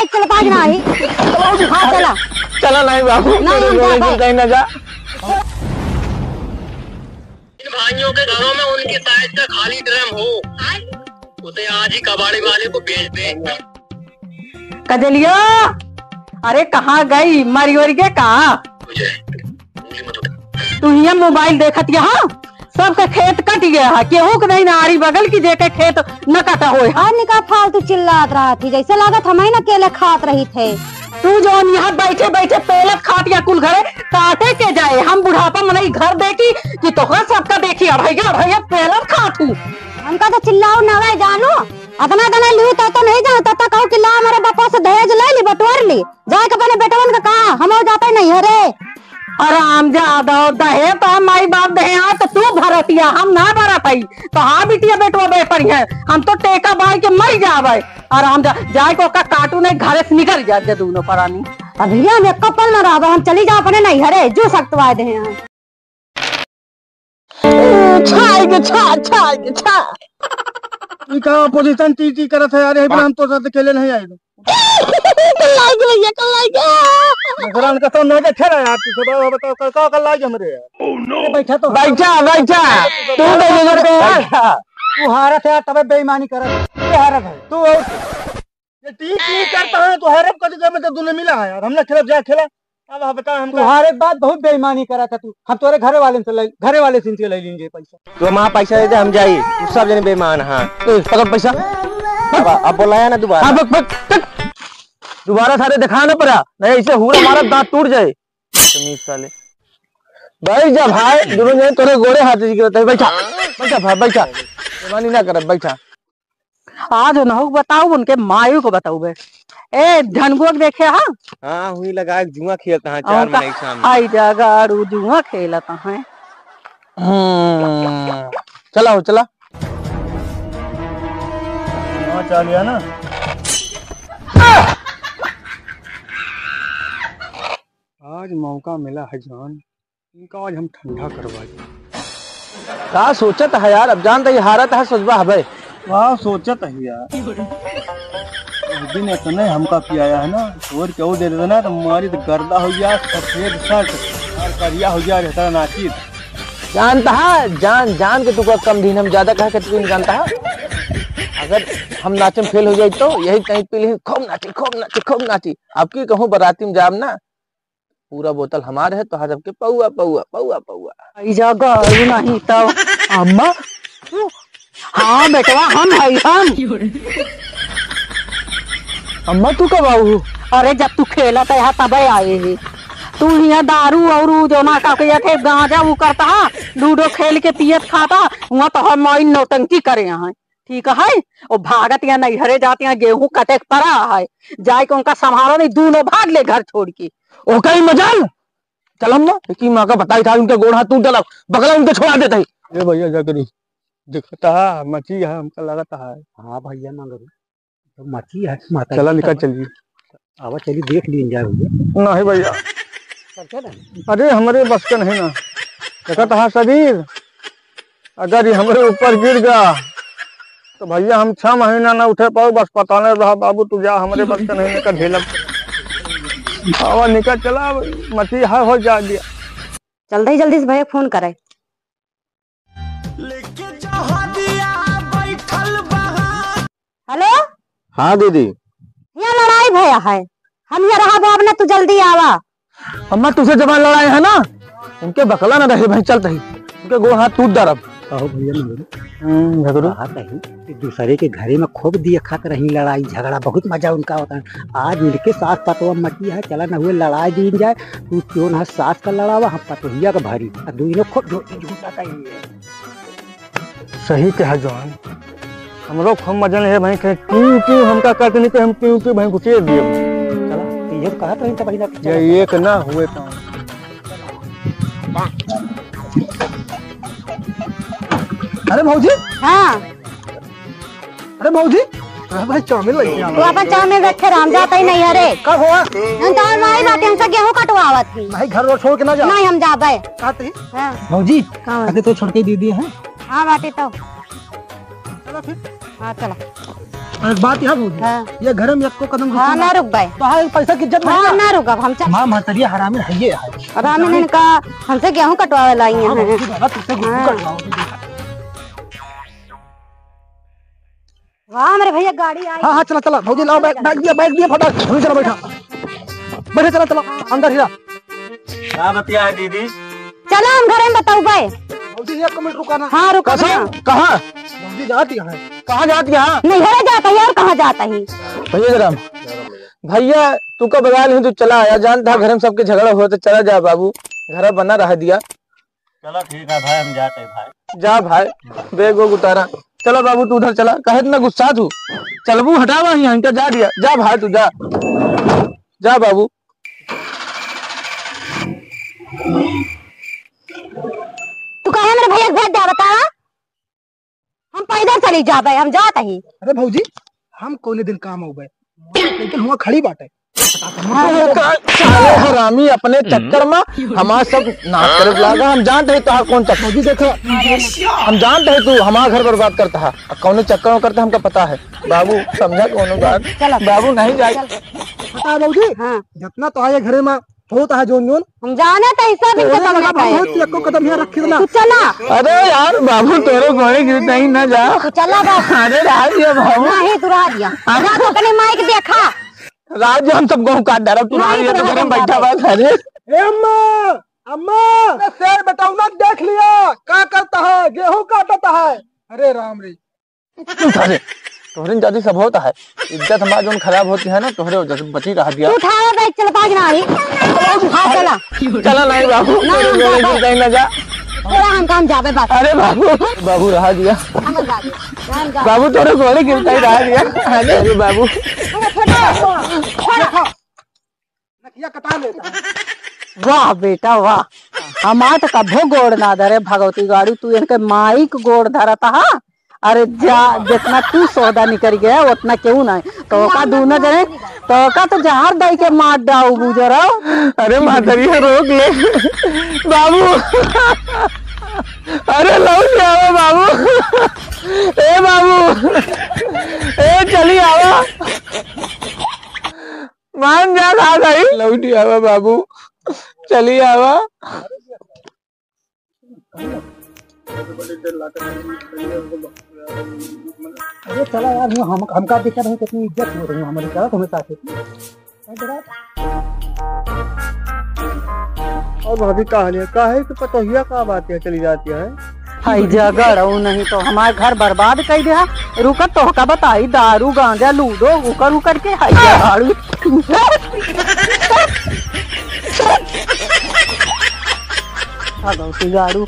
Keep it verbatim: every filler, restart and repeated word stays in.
चलता कि नाही? हाँ, चला। चला नहीं बाबू, नहीं, हम जाते। कहीं ना जा। इन भाइयों के घरों में उनकी साइज का खाली ड्रम हो, उसे आज ही कबाड़ी वाले को बेच दे। कजलिया, अरे कहाँ गई, मरी वरी के का? तू हियाँ मोबाइल देखत यहाँ, सबके खेत कट गया है, केहू के नहीं ना आरी बगल की जेके खेत न कटा होए है। और निका फालतू चिल्लात रहत ही, जैसे लागत हमही न अकेले खात रही थे। तू जौन यहाँ बैठे बैठे पेलत खात या कुल घरे काटे के जाए, हम बुढ़ापा मनई घर देखी कि तोहरा सबका देखी, अढ़ैया अढ़ैया पेलत खात हूँ। हमका तो चिल्लाऊ ना रहे जानू, अतना तना लिहू तो, तो नहीं जानू, तब तक कहू कि ला हमारे बापा से दहेज ले ली, बटोर ली। जाए के अपने बेटवन के कहा, हम जाते नहीं है रे। हराम जादा, दहे तो हम माई बाप दहे, आ तो तू भरतिया, हम ना भरत हई। तो हाँ बिटिया बेटवा बे पड़ी है, हम तो टेका बाई के मर जावे। हराम जा, जाए को का काटू नहीं, घरे से निकल जा, जा दोनों परानी। अभी हम एक कपल में रहबे, हम चली जा अपने नहीं हरे, जो सख्त वायदे हैं। छाई के छा, छाई के छा। ई का पोजीशन टी टी करत है यार, यही पर हम तो साथ खेले नहीं आए। कल लाग भैया, कल लाग। मेहरान का तो नौबत है यार, तू सब बताओ, कल का कल लाग हमरे यार। Oh no। बैठा तो। बैठा, बैठा। तू तो नजर पे है। बैठा। तू हारत है, तबे बेईमानी करत। ये हारत है। तू और ये टी टी करता है, तू हरब कति देर में तो दुने मिला है यार। हमने खेलब जा खेला। अब आप बताओ हमको। तुम्हारे बात बहुत बेईमानी करा था तू। हम तोरे घरे वाले से ले, घरे वाले से इनसे ले लेंगे पैसा। तू हमारा पैसा दे दे, हम जाई। तू सब जने बेईमान, हाँ। ए, पकड़ पैसा। अब, अब बोलाया ना दोबारा। हाँ, बक, बक, बक। दोबारा सारे दिखा ना पड़ा। नहीं, ऐसे हुड़ा मारा, दांत टूट जाए। तमीज साले। भाई जा भाई, दोनों जने तोरे गोड़े हाथ जी करते हैं। बैठा, बैठा भाई, बैठा। बेईमानी ना कर, बैठा। आज उन्हों को बताऊ, उनके मायू को बताऊ बे। ए, धनगुआ के देखे हा? हाँ, हुई लगा, एक जुआ खेलता है, चार और का-, मनई सामने। आई जा गाड़ू, जुआ खेलता है। हम्म, चला हो, चला। हाँ, चाल गया ना। आज मौका मिला है जान, इनका आज हम ठंडा करवाई। का सोचत है यार, अब जानत ही हारत है, सोचबा हबे। का सोचत है यार, उस दिन इतने हमका पियाया है ना, और केहू दे देता ना तो मारी तो गर्दा हो गया, सफेद शर्ट और करिया हो गया रहता नाचित। जानता है, जान, जान के तू का कम दिन हम ज्यादा कह के तू नहीं जानता है। अगर हम नाचे में फेल हो जाए तो यही कहीं पी ली, खूब नाची, खूब नाची, खूब नाची। अब की कहूँ बराती में जाब ना, पूरा बोतल हमार है, तोहार सबके पौआ, पौआ, पौआ, पौआ। आई जा गारू नहीं तो। अम्मा? हाँ बेटवा, हम है, हम। अम्मा, तू कब आऊ? अरे, जब तू खेलत है, तबे आए है। तू हियाँ दारू और ऊ जोना का के थे गांजा ऊ करता है, लूडो खेल के पियत खाता, वहाँ तो हम माई नौटंकी करे हैं। ठीक है, ओ भागत या नैहरे जात या गेहूं कटे के परा है, जाए के उनका संभारो नहीं, दूनो भाग ले घर छोड़ के। ओ कहीं मजाल, चल अम्मा, एकी माँ का बताई था, उनके गोड़ हाथ टूट डाला, बगला उनके छोड़ा देता है। ए भैया जकरी, दिखता है, मची है, हमका लगता है। हाँ भैया मगर तो मची है, माता चला जी निकल तब चलिए। आवा चली देख लीन जाए भैया। नहीं भैया। करके ना। अरे हमरे बस के नहीं ना। देखत हा शरीर, अगर ये हमरे ऊपर गिर गया तो भैया हम छह महीना ना उठे पाओ, बस पता नहीं रहा बाबू, तू जा, हमरे बस के नहीं, निकल झेलब। आवा निकल चला, मची है हो जा दिया। जल्दी जल्दी से भैया फोन करे। लेके जहाजिया बैठल बहा। हेलो? हाँ दीदी। हियाँ लड़ाई भया है, हम हियाँ रहब अब ना, तू जल्दी आवा। अम्मा, तुझसे जबान लड़ाए है ना, उनके बकला ना रहे भाई, चलते ही उनके गोड़ हाथ टूट दरब। कहो भैया ना बोलो। हम्म, झगड़ू। कहा कहीं कि दूसरे के घरे में खूब दिए खात रही, लड़ाई झगड़ा, बहुत मजा उनका होता है। आज इनके सास पतोह मची है, चला ना हुए लड़ाई दीन जाए, तू क्यों ना सास का लड़ावा, हम पतोहिया का भारी, आ दुइनो खूब झूठी झूठा कही है। सही कहा जवान, हमरो खूब मजा ले भाई, कहीं क्यों क्यों हमका कहते नहीं कि हम क्यों क्यों भाई घुसेड़ दिए। चला, ये कहत रही था बहिना, ये एक ना हुए काम। अरे भौजी। हाँ। अरे भौजी, अरे भाई चाउमीन लेके आवा। तू अपन चाउमीन रखे, हम जाते ही नहीं, अरे। कब हुआ? हम तो और माई बाटे, हमसे गेहूं कटवावत ही। भाई घर वर छोड़ के ना जा। नहीं, हम जाबे। कहते ही? हाँ। भौजी, कहाँ? अरे तो छोड़ के दे दिए हैं। हाँ बाटे तो। चलो फिर। हाँ चलो। और एक बात यह भौजी, हाँ। ये घर में एको कदम हाँ, रुकना। ना रुकबे। तो हाँ, पैसा की इज्जत हाँ, नहीं ना रुकब हम। चल। माँ महतरिया हरामी है ये है। हरामी नहीं का, हमसे गेहूं कटवावे लाई हाँ, हैं। भौजी, बाबा, तुमसे गुड्डू हाँ। कटवाओ, तुम देखा। वाह, मेरे भैया, गाड़ी आई। हाँ, हाँ, चला, चला, भौजी, लाओ, बैग, बैग दिया, बैग दिया, फटाक, भौजी, चला, बैठा। बैठा, चला, चला, अंदर हीरा। का बतिया है, दीदी? चला, हम घरे में बताऊ बे। भौजी, एक मिनट रुका ना। हाँ, रुका कहाँ? ना। कहाँ? भौजी, जात यहाँ है। कहाँ जात यहाँ? नैहरे जात है, और कहाँ जात है? भैया जरा, भैया, तू का बजा नहीं, तू चला आया, जानता है, घर में सबके झगड़ा हुआ, तो चला जा बाबू, घर बना रह दिया। चलो ठीक है भाई, हम जाते हैं भाई। जा भाई, बैग वैग उतारा। चलो बाबू, तू उधर चला, काहे इतना गुस्सा तू? चलबू, हटावा ही, इनका जा दिया। जा भाई, तू जा, जा बाबू। तू काहे मेरे भैया के भेज दे, बतावा? हम पैदल चली जाबे, हम जात ही। अरे भौजी, हम कौने दिन काम आउबे? लेकिन हुआ खड़ी बाटे। हाँ, साले हरामी अपने हम्म। चक्कर में हमार सब नाश करे लागा। हम जानत ही तोहार कौन चक्कर। भौजी देखो, हम जानत ही तू हमार घर बर्बाद करता है। अब कौने चक्कर में करता हमका पता है। बाबू समझा कौनो बात। चलो। बाबू नहीं जाए। चलो। पता है भौजी, हाँ। जितना तोहार ये घरे में होत है जोन जोन। हम जानत ही सब इनके तोरे सामने लगा का है। बहुत एको कदम यहाँ रखी ना। तू चला। अरे यार बाबू, तोरे गोड़े गिर नहीं ना जा। तू चला बस। अरे यार ये बाबू। नहीं, तू रह दिया। हाँ। जा तो अपने माई के देखा। राज हम सब गेहूं काट डालब, तू नहीं, रह दिया, तू तू घर में रह बैठा दिया। बस। अरे। ए अम्मा, अम्मा। अरे शेर बेटौना देख लिया, का करता है, गेहूं काटता है। अरे राम रे। अरे, तोहरे जाति सब होता है, इज्जत हमार जोन खराब होती है ना, तोहरे वजह से बची रह दिया। तू उठाओ बैग, चल, पाँच ना आई। हाँ, चला। चला नहीं बाबू, ना, तोरे हम गोड़े जाबे। गिर कहीं ना जा। थोड़ा हम काम जाबे बात। अरे बाबू, बाबू रह दिया। हम जाबे, हम जाबे। बाबू तोरे गोड़े गिर कहीं रह दिया। अरे, अरे बाबू। अरे, छोड़, छोड़, छोड़। नकिया कटा लेता है। वाह बेटा वाह, हमार तो कभो गोड़ ना धरे भगवती गाड़ू, तू इनके माई के गोड़ धरत हा। अरे जा, जितना तू सौदा निकल गया उतना क्यों ना है। तो का दूनो जने, तो का तो जहर दई के मार डाऊ बुजरो। अरे मातरिया रोक ले बाबू। अरे लौट आवा बाबू। ए बाबू, ए चली आवा। मान जा, आ गई। लौटी आवा बाबू, चली आवा। अरे चला यार, हम, हमका दिक्कत है, कितनी इज्जत हो रही है हमारी, चला तुम्हें साथ। और भाभी का हाल है? का है कि पतोहिया का बात है चली जाती है? हाय जगड़, ऊ नहीं तो हमार घर बर्बाद कई दिया। रुका तोहका बताई, दारू, गांजा, लूडो, उकर उकर के हाय जगड़। भगवती गाड़ू,